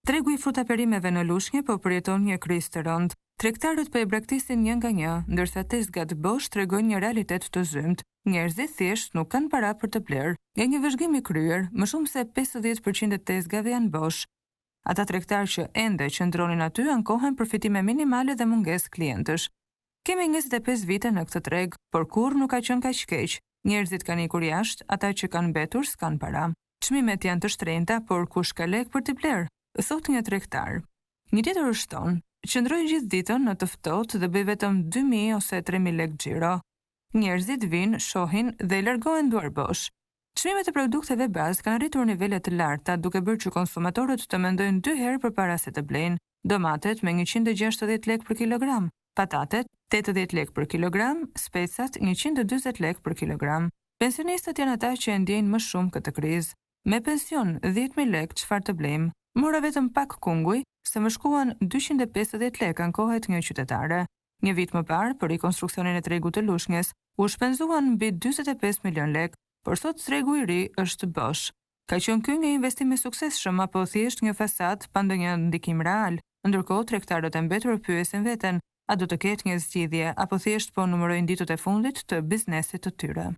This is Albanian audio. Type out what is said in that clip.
Tregu i fruta-perimeve në Lushnjë po përjeton një krizë të rëndë. Tregtarët po e braktisin një nga një, ndërsa tezgat bosh tregojnë një realitet të zymtë. Njerëzit thjesht nuk kanë para për të blerë. Nga një vëzhgim i kryer, më shumë se 50% e tezgave janë bosh. Ata tregtarë që ende qëndronin aty ankohen për fitime minimale dhe mungesë klientësh. Kemi 25 vite në këtë treg, por kurrë nuk ka qenë kaq keq. Njerëzit kanë ikur jashtë, ata që kanë mbetur s'kanë para. Çmimet janë të shtrenjta, por kush ka lekë për t'i blerë? Thotë një tregtar. Një tjetër shton, Qëndroj gjithë ditën në të ftohtë dhe bëj vetëm 2000 ose 3000 lekë xhiro. Njerëzit vijnë, shohin dhe largohen duarbosh. Çmimet e produkteve bazë kanë arritur nivele të larta, duke bërë që konsumatorët të mendojnë dy herë përpara se të blejnë. Domatet me 160 lekë për kilogram, patatet 80 lekë për kilogram, specat 140 lekë për kilogram. Pensionistët janë ata që e ndjejnë më shumë këtë krizë. Me pension 10.000 lekë çfarë të blejmë? Mora vetëm pak kunguj, se më shkuan 250 lekë ankohet një qytetare. Një vit më parë, për rikonstruksionin e tregut të Lushnjës, u shpenzuan mbi 45 milion lekë, por sot tregu i ri është bosh. Ka qenë ky një investim i suksesshëm apo thjesht një fasadë pa ndonjë ndikim real? Ndërkohë, tregtarët e mbetur pyesin veten, a do të ketë një zgjidhje apo thjesht po numërojnë ditët e fundit të biznesit të tyre.